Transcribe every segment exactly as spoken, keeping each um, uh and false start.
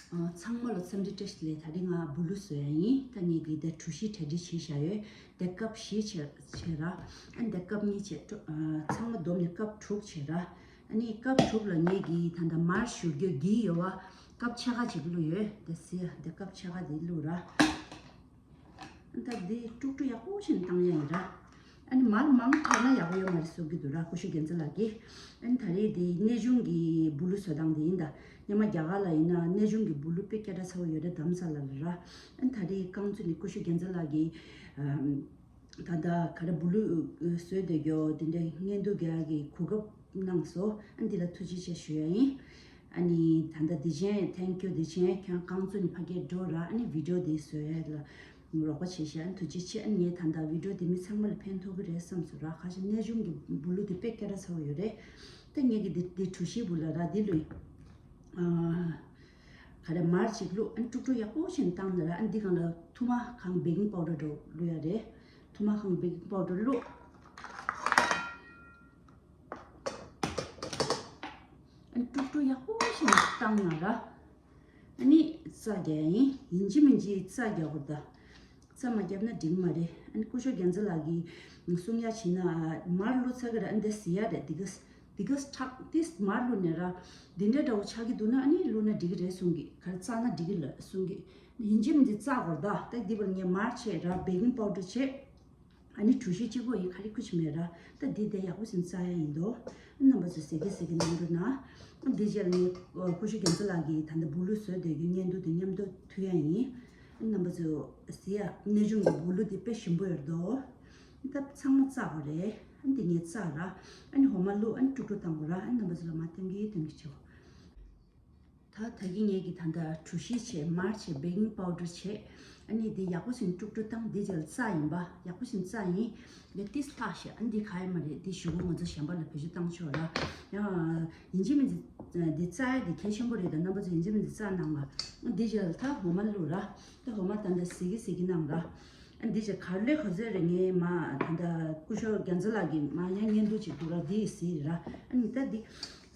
ཚང་མ་ལ་འཚམས་འདྲི་བཀྲ་ཤིས་བདེ་ལེགས། ད་རིང་ང་བུ་ལུ་བཟོ་ཡ་ཡིན། ད་ངས་གི་ད་གྲུ་བཞི་གྲ་སྒྲིག་བྱས་བཞག་ཡོད། ད་ཀབ་བཞི་བྱས་བྱས་ར། ཨ་ནི་ད་ཀབ་གཉིས་བྱས་ཀྲུ- ཨ་ཚང་མ་བསྡོམས་ནས་ཀབ་དྲུག་བྱས་ར། ཨ་ནི་ཀབ་དྲུག་ལ་ངས་གི་ད་ད་མར་བཞུར་རྒྱུ་གི་ཡོད་བ། ཀབ་ཕྱེད་ཀ་ཅིག་བླུགས་ཡོད། ད་ཟེར་ཡ་ད་ཀབ་ཕྱེད་ཀ་དེ་བླུགས་ར། ད་འདི་དཀྲུག་དཀྲུག་ཡག་པོ་ཞིག་བཏང་ཡ་ཡིན་ར། ཨ་ནི་མར་མང་ཐོག་ན་ཡག་པོ་ཡོད་མ་རེད་བཟོ་གི་འདུག་ར། སྐུ་ཞབས་རྒྱལ་མཚན་ལགས་ཀྱིས། ཨ་ནི་ད་རེས་འདི་གནས་ཆུང་གི་བུ་ལུ་བཟོ་སྟངས་འདི་ཡིན་ད། སྔོན་མ་རྒྱ་གར་ལ་ཡིན་ན་གནས་ཆུང་གི་བུ་ལུ་དཔེ་སྐད་གྲགས་ཚ་བོ་ཡོད་རེད། རྡ་རམ་ས་ལ་ལ་ར། ཨ་ནི་ད་རེས་རྐང་བཙུགས་ནས་སྐུ་ཞབས་རྒྱལ་མཚན་ལགས་ཀྱིས་ཨམ། ད་ལྟ་ག་རེ་བུ་ལུ་བཟོས་བསྡད་རྒྱུ་དེ་འདྲའི་བརྙན་ཐུང་རྒྱག་གི་གོ་སྐབས་གནང་སོང་། ཨ་ནི་འདི་ལ་ཐུགས་རྗེ་ཆེ་ཞུ་ཡ་ཡིན། ཨ་ནི་ད་ལྟ་འདི་ཆེན། Thank you། འདི་ཆེན་ཁྱོད་རྐང་བཙུགས་ནས་ཕ་གིར་འགྲོ་ར། ཨ་ནི་བི་ཌིའོ་འདི་བཟོ་ཡ་ལ་རོགས་པ་བྱེད་ཤག་ཨ་ནི་ཐུགས་རྗེ་ཆེ། ཨ་ནི་ངས་ད་ལྟ་བི་ཌིའོ་འདི་མི་ཚང་མ་ལ་ཕན་ཐོགས་ཀྱི་རེད་བསམ་སོང་ར། ཁ་ཤས་གནས་ཆུང་གི་བུ་ལུ་འདི་དཔེ་སྐད་གྲགས་ཚ་བོ་ཡོད་རེད། ད་ངས་ཀྱི་འདི་འདི་གྲུ་བཞི་བུ་ལ་ར་འདི་ལུས། ཨ། ག་རེ་མར་གཅིག་བླུགས། ཨ་ནི་དཀྲུག་དཀྲུག་ཡག་པོ་ཞིག་བཏང་ནས་ར། ཨ་ནི་འདི་སྒང་ལ་ཐུར་མ་གང་བེ་ཀིང་པའུ་ཌར་འདྲ་བླུགས་ཡ་རེད། ཐུར་མ་གང་བེ་ཀིང་པའུ་ཌར་བླུགས། ཨ་ནི་དཀྲུག་དཀྲུག་ཡག་པོ་ཞིག་བཏང་ནས་ར། ཨ་ནི་རྩ་རྒྱག་ཡ་ཡིན། ཡིན་གཅིག་མིན་གཅིག་རྩ་རྒྱག་དགོས་ད། རྩ་མ་བརྒྱབ་ན་འགྲིག་མ་རེད། ཨ་ནི་སྐུ་ཞབས་རྒྱལ་མཚན་ལགས་ཀྱིས་གསུང་ཡ་བྱས་ན་མར་བླུགས་ཚར་གི་ར། ཨ་ནི་དེ་ཟེར་ཡ་རེད། འདི་ག་འདི་ག་ཁྲག་ཏིས་མར་བླུགས་ནས་ར། འདི་འདྲ་འདྲ་བོ་ཆགས་ཀྱི་འདུག་ན་ཨ་ནི་བླུགས་ན་འགྲིག་གི་རེད་གསུང་གི། ག་རེ་བཙགས་ན་འགྲིག་གི་ལ་གསུང་གི། ཡིན་གཅིག་མིན་གཅིག་བཙགས་དགོས་ར་ད། ད་འདི་བར་ངས་མར་བྱས་ར། བེ་ཀིང་པའུ་ཌར་བྱས། ཨ་ནི་གྲུ་བཞི་གཅིག་པོ་ཡིན། ག་རེ་ཁུ་ཆུ་མེད་ར། ད་འདི་དེ་ཡག་པོ་ཞིག་བཙགས་ཡ་ཡིན་དོ། རྣམ་པ་ཚོས་གཟིགས་གི་གཟིགས་གི་གནང་རོགས་གནང་། འདི་རྗེས་ལ་ངས་སྐུ་ཞབས་རྒྱལ་མཚན་ལགས་ཀྱིས་ད་ལྟ་བུ་ལུ་བཟོས་བསྡད་རྒྱུ་བརྙན་ཐུང་དེ་མཉམ་དུ་མཐུད་ཡ་ཡིན། རྣམ་པ་ཚོས་གཟིགས་ཡ། གནས་ཆུང་གི་བུ་ལུ་དེ་དཔེ་ཞིམ་པོ་ཡོད་དོ། ད་ཚང་མ་བཙགས་པ་རེད། ཨ་འདི་ངས་བཙགས་ར། ཨ་ནི་འོ་མ་བླུགས། ཨ་ནི་དཀྲུག་དཀྲུག་བཏང་དགོས་ར། ཨ་རྣམ་པ་ཚོ་ལ་མ་སྟོན་གི་སྟོན་གི་བྱེད་དགོས། ད་ད་གིན་ངས་ཀྱི་ད་ལྟ་གྲུ་བཞི་བྱས། མར་བྱས། བེ་ཀིང་པའུ་ཌར་བྱས། ཨ་ནི་འདི་ཡག་པོ་ཞིག་དཀྲུག་དཀྲུག་བཏང་། འདི་རྗེས་ལ་རྩ་ཡིན་པ། ཡག་པོ་ཞིག་རྩ་ཡིན། འདི་ཏིས་ལྷག་ཤག་ཨ་འདི་ག་ཡེ་མ་རེད། འདི་ཞུ་གོ་ང་ཚོ་གཞན་པ་ལ་བེད་སྤྱོད་བཏང་ཆོག་ར། ཡང་ཡིན་གཅིག་མིན་གཅིག་འདི་རྩ་ཡ་འདི་གལ་ཆེན་པོ་རེད། ད་རྣམ་པ་ཚོ་ཡིན་གཅིག་མིན་གཅིག་རྩ་གནང་བ། ཨ་འདི་རྗེས་ལ་ད་འོ་མ་བླུགས་ར། ད་འོ་མ་ད་འདི་གཟིགས་གི་གཟིགས་གི་གནང་ར། ཨ་འདི་རྗེས་ག་ལེ་ག་ཚོད་རེད། ངས་མ་ད་ལྟ་སྐུ་ཞབས་རྒྱལ་མཚན་ལགས་ཀྱིས་མ་ཡང་བརྙན་ཐུང་ཅིག་འདུག་ར། འདི་གཟིགས་ར། ཨ་ནི་ད་འདི།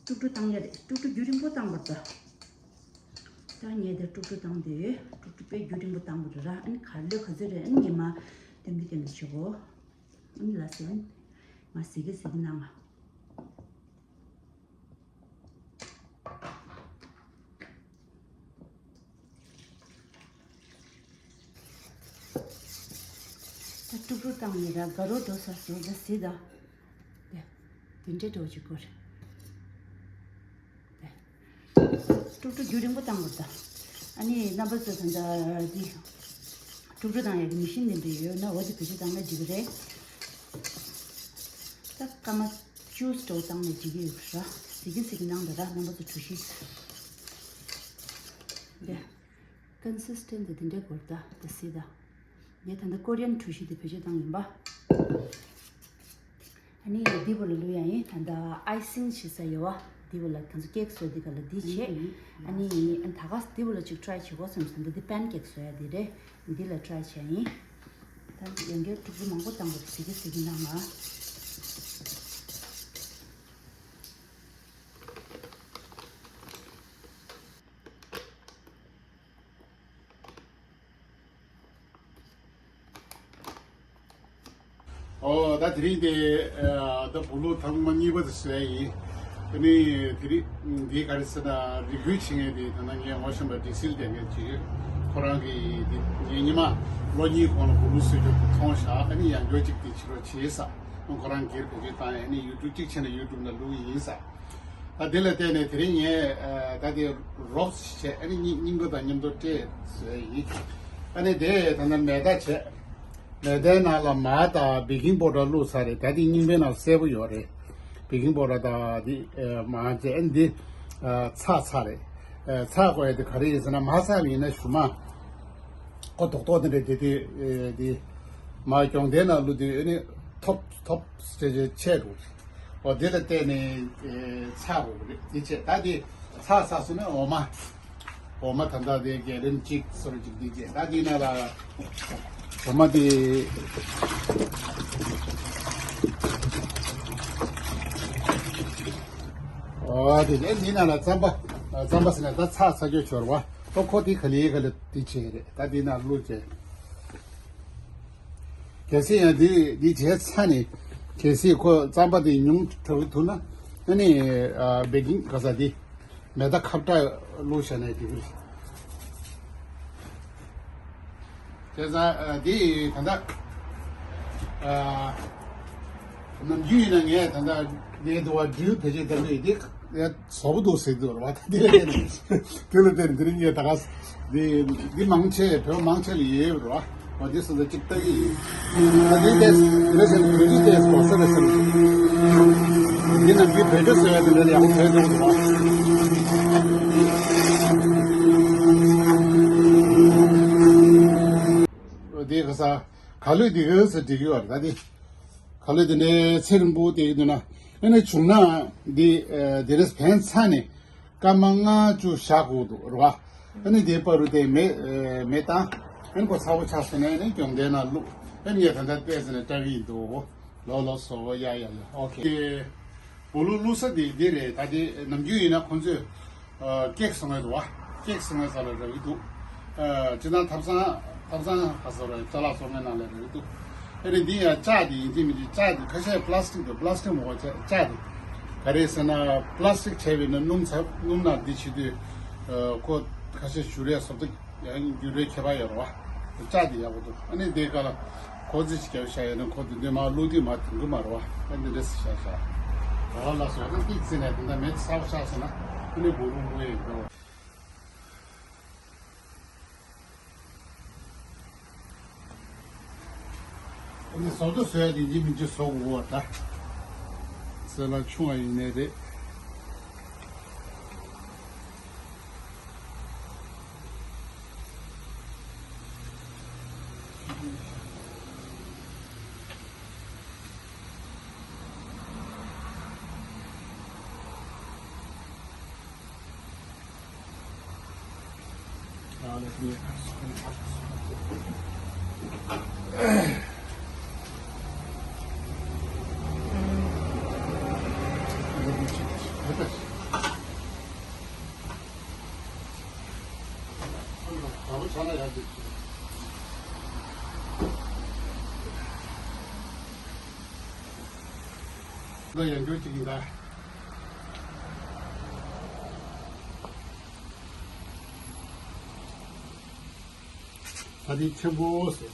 དཀྲུག་དཀྲུག་བཏང་ཡ་རེད། དཀྲུག་དཀྲུག་རྒྱུན་རིང་པོ་བཏང་དགོས་ད། ད་ངས་དེ་དཀྲུག་དཀྲུག་བཏང་དེ་དཀྲུག་དཀྲུག་དཔེ་རྒྱུན་རིང་པོ་བཏང་དགོས་རེད་ར། ཨ་ནི་ག་ལེ་ག་ཚོད་རེད། ཨ་ནི་ངས་མ་སྟོན་གི་སྟོན་གི་བྱེད་གོ། ཨ་ནི་ལ་སེ་ཨ་ནི་མ་གཟིགས་གི་གཟིགས་གི་གནང་ང་། ད་དཀྲུག་དཀྲུག་བཏང་ནས་ར་དགའ་རོགས་འགྲོ་ས་སོ། ད་གཟིགས་ད། དེ་དེ་འདྲའི་འགྲོ་གི་གོ་རེད། དེ་དཀྲུག་དཀྲུག་རྒྱུན་རིང་པོ་བཏང་དགོས་ད། ཨ་ནི་རྣམ་པ་ཚོ་ད་ལྟ་འདི་དཀྲུག་དཀྲུག་བཏང་ཡག་གི་མི་ཤིན་དེ་འདྲ་ཡོད་ན་འོ་དེ་བེད་སྤྱོད་བཏང་ན་འགྲིག་གི་རེད། ད་སྐར་མ་ཅུས་འགྲོ་བཏང་ནས་འགྲིག་གི་ཡོད་ར། གཟིགས་གི་གཟིགས་གི་གནང་ད་ར། རྣམ་པ་ཚོ་གྲུ་བཞི་དེ། ཀོན་སིས་ཊེན་ཊི་དེ་འདྲའི་སྐོར་ད་ད་སྲིད་ད། ངས་ད་ལྟ་ཀོ་རི་ཡན་གྲུ་བཞི་དེ་བེད་སྤྱོད་བཏང་ཡིན་པ། ཨ་ནི་འདི་བོ་ལ་བླུག་ཡ་ཡིན། ད་ལྟ་ཨའི་སིང་བྱེད་ས་ཡོད་བ། འདི་བོ་ལ་ཁྱེད་ཚོ་ཀེག་བཟོ་འདི་ག་ལ་འདི་བྱེད། ཨ་ནི་ད་ག་འདི་བོ་ལ་ཅིག་ཊ་རའི་བྱེད་དགོས་བསམ་སོང་། འདི་འདི་པན་ཀེག་བཟོ་ཡ་འདི་རེད། འདི་ལ་ཊ་རའི་བྱས་ཡིན། ད་ཡང་བསྐྱར་དཀྲུག་དཀྲུག་མང་པོ་བཏང་དགོས། གཟིགས་གི་གཟིགས་གི་གནང་ང་། ཨོ། ད་དེ་རིང་དེ་ཨ་ད་བུ་ལུ་ཐེངས་མ་གཉིས་པ་དེ་བཟོས་ཡིན། དེ་ནི་དེ་རིང་འདི་ག་རེ་ཟེར་ན་རེ་སྐུལ་བྱེད་མཁན་དེ་ད་ནང་ངས་ངོ་ཤེས་པ་ཌི་སིལ་དེ་ངས་བྱེད། ཁོ་རང་གིས་དེ་ངས་ཉི་མ་ལོ་གཉིས་གོང་ལ་བུ་ལུ་བཟོས་རྒྱུ་དེ་མཐོང་བཞག་ཨ་ནི་ཡང་བསྐྱར་ཅིག་དེ་བྱེད་རོགས་བྱེད་ས། ཁོ་རང་སྒེར་བེད་སྤྱོད་བཏང་ཡ། ཨ་ནི་ཡུ་ཊུབ་གཅིག་བྱས་ན་ཡུ་ཊུབ་ནང་བླུགས་ཡིན་ས། ད་དེ་ལ་བརྟེན་ནས་དེ་རིང་ངས་ཨ་ད་དེ་རོགས་བྱས། ཨ་ནི་སྙིང་སྙིང་པོ་དང་མཉམ་དུ་སྤྲད་བཟོས་ཡིན། ཨ་ནི་དེ་ད་ལྟ་མེ་ད་བྱས། མེ་དའི་ནང་ལ་མར་དང་བེ་ཀིང་པའུ་ཌར་བླུགས་ཚར་རེད། ད་དེ་རྙིང་པའི་ནང་གསལ་པོ་ཡོད་རེད། བེ་ཀིང་པའུ་ཌར་དང་དེ་ཨ་མར་བྱས། ཨ་ནི་དེ་ཨ་ཚགས་ཚགས་རེད། ཨ་ཚགས་དགོས་ཡ་དེ་ག་རེ་ཡིན་ཟེར་ན་མར་ཚགས་ལ་ཡིན་ན་ཞུ་མ། ཁོ་རྡོག་རྡོག་དེ་འདྲ་དེ་དེ་ཨེ་དེ་མར་གྱོང་དེ་ནང་བླུགས་དུས་ཨ་ནི་ཐོབ་ཐོབ་ཅེས་ཅེས་ཆད་འགྲོ་རེད། འོ་དེ་ལ་བརྟེན་ནས་ཨེ་ཚགས་འགྲོ་གི་རེད། དེ་བྱས་ད་དེ་ཚགས་ཚགས་སོང་ན་འོ་མ། འོ་མ་ད་ལྟ་དེ་བརྒྱ་རིམ་གཅིག་སོར་གཅིག་དེ་བྱས། ད་དེ་ནང་ལ་འོ་མ་དེ། འོ་དེ་ནས་དེ་ནང་ལ་རྩམ་པ། རྩམ་པ་ཟེར་ན་ད་ཚགས་ཚགས་ཁྱོད་ཆོར་བ། ཨོ་ཁོ་དེ་ག་ལེ་ག་ལེ་དེ་བྱས་རེད། ད་དེ་ན་བླུགས་བྱས། གལ་སྲིད་ཡང་དེ་དེ་བྱས་ཚར་ནས་གལ་སྲིད་ཁོ་རྩམ་པ་དེ་ཉུང་དྲགས་ཐུག་ན་ཨ་ནི་བེ་ཀིང་ག་ས་དེ་མེ་ད་ཁབ་ཏྲ་བླུགས་བྱས་ནས་དེ་གི་རེད། བྱས་ཙང་དེ་ད་ལྟ་ནམ་རྒྱུན་ཡིན་ན་ངས་ད་ལྟ་ངའི་འདུག་བ་འགྲུལ་བེད་སྤྱོད་བཏང་གི་ཡོད་དེ། ཡ་བཟོ་པོ་འདུག་ཟེར་འདུག་ར་བ། ད་དེ་ལ་བརྟེན་ནས་དེ་ལ་བརྟེན་ནས་དེ་རིང་ངས་ད་ག་འདི་འདི་མང་ཆེ་བོད་མང་ཆེ་ལ་ཡོད་ར་བ། འདི་སོ་སོ་གཅིག་ལྟ་གི་ཡིན། ད་འདི་ཏེས་རེ་ཟེར་བོད་འདི་ཏེས་གོ་ས་རེ་ཟེར། འདི་ནང་གི་བོད་ཟེར་བ་དེ་འདྲ་ཡག་པོ་བྱས་འདུག་ར་བ། འདི་ག་ས་ག་ལུས་འདི་ག་ས་འགྲིག་གི་ཡོད་ར་ད་འདི། ག་ལེ་དེ་ནས་ཚེ་རིང་པོ་དེ་ཡིན་འདུག་ན། ཨ་ནི་བྱུང་ན་འདི་ཨ་དེ་ནས་བན་ཚ་ནས་སྐར་མ་ལྔ་བཅུ་བཞག་དགོས་འདུག་རེད་བ། ཨ་ནི་དེའི་བར་དུ་དེ་མེ་ཨ་མེ་བཏང་། ཨ་ནི་ཁོ་ཚ་པོ་ཆགས་སོང་ན་ཨ་ནི་གྱོང་ལྡན་ན་བླུགས། ཨ་ནི་ངས་ད་ལྟ་བལྟས་ཟིན་ནས་བཀྲ་བི་འདུག་ལོ་ལོ་སོ་ཡ་ཡ་ཡ། ཨོ་ཁེ། སྦོ་ལུག་བླུགས་ས་དེ་འདི་རེད། ད་དེ་ནམ་རྒྱུན་ཡིན་ན་ཁོང་ཚོས། ཨ་ཀེག་བཟོ་མཁན་འདུག་བ། ཀེག་བཟོ་མཁན་ས་ལ་རག་གི་འདུག་ཨ་སྤྱིར་བཏང་ཐབ་ཚང་ཐབ་ཚང་ཁ་སོ་ར་ཅ་ལག་བཟོ་མཁན་ནང་ལ་རག་གི་འདུག་ཨ་རེ་འདི་ཡང་ལྕགས་དེ་ཡིན་གཅིག་མིན་གཅིག་ལྕགས་དེ་ཁ་ཤས་པ་ལ་སི་ཊིག་དང་པ་ལ་སི་ཊིག་མ་གོ་ལྕགས་དེ་ག་རེ་ཟེར་ན་པ་ལ་སི་ཊིག་བྱས་པས་ན་སྣུམ་ཚ་སྣུམ་ནང་འདི་བྱེད་དུས་ཨ་ཁོ་ཁ་ཤས་བཞུར་ཡས་བཟོ་ལྟ་ཡང་འགྱུར་བའི་ཁྱད་པར་ཡོད་རེད་བ། ལྕགས་དེ་ཡག་པོ་འདུག་ཨ་ནི་དེ་ག་ལ་གོ་རྫས་ཤིག་རྒྱབ་བཞག་ཡོད་ན་ཁོ་དེ་འདྲའི་མར་བླུགས་དུས་མར་དེང་གི་མ་རེད་བ། ཨ་འདི་འདྲས་བཞག་བཞག་རོ་ལ་སོགས་ན་ཏིག་ཙི་ནས་དེ་འདྲ་མེ་ཚ་པོ་ཆགས་སོང་ན་ཨ་ནི་སྦོ་ལུག་བླུགས་ཡས་འགྲོ། ཨ་ནི་བཟོ་ལྟ་བཟོ་ཡ་དེ་ཡིན་མིན་གྱི་བཟོ་དགོས་བ་ད། སོལ་རླངས་ཆུང་བ་ཡིན་ནའི་རེད། ད་ཡང་འགྱུར་གཅིག་ཡིན་ད། ད་དེ་ཆེན་པོ་ཟེར།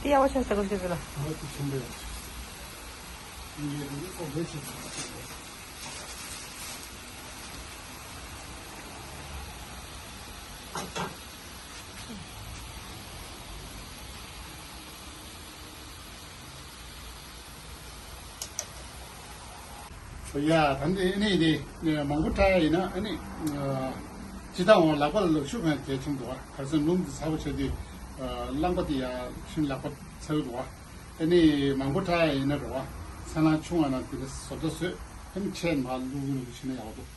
དེ་ཡག་པོ་ཆགས་ས་གོ་ཤེས་ལ། ཡ་ད་འདི་ཨ་ནི་དེ་མང་པོ་བཀྲ་ཡ་ཡིན་ན་ཨ་ནི་ཇི་ལྟར་འོང་ལག་པ་ལ་ལག་ཤུབས་ཡང་གལ་ཆེན་འདུག་བ། ག་ཚོད་སྣུམ་དེ་ཚ་པོ་བྱས་དུས་རླངས་པ་དེ་ཡང་ཤིན་ལག་པ་ཚ་གི་འདུག་བ། ཨ་ནི་མང་པོ་བཀྲ་ཡ་ཡིན་ན་རེད་བ། སོལ་རླངས་ཆུང་བ་ན་དེ་འདྲ་བཟོ་ལྟ་བཟོས་ཨ་ནི་ཆས་མར་བླུག་གི་ནང་དུ་ཕྱིན་ན་ཡག་པོ་འདུག་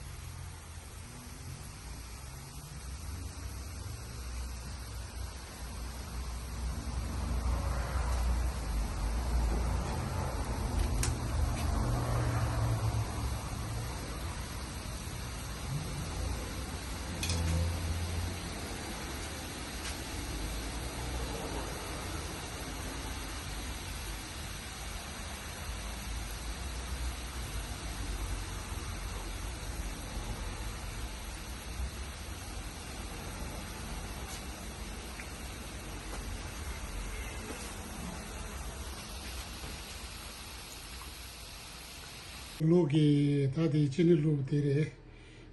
བླུགས་ཀྱི་ད་དེ་ཅི་ནི་བླུགས་དེ་རེད།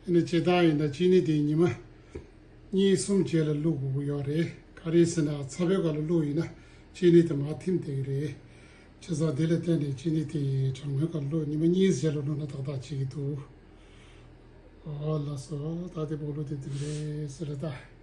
ཨ་ནི་ཇི་ལྟར་ཡིན་ན་ཅི་ནི་དེ་ཉི་མ་གཉིས་གསུམ་རྗེས་ལ་བླུགས་དགོས་ཀྱི་ཡོད་རེད། ག་རེ་ཟེར་ན་ཚ་བའི་སྐབས་ལ་བླུགས་ཡིན་ན་ཅི་ནི་དེ་མར་ཐིམ་བསྡད་ཀྱི་རེད། བྱས་ཙང་དེ་ལ་བརྟེན་ནས་ཅི་ནི་དེ་གྲང་མོའི་སྐབས་ལ་བླུགས་ཉི་མ་གཉིས་རྗེས་ལ་བླུགས་ན་ཏག་ཏག་བྱེད་ཀྱི་འདུག་ཨོ་ལགས་སོ། ད་དེ་སྦོ་ལོ་དེ་དེ་འདྲས་ཟེར་ད།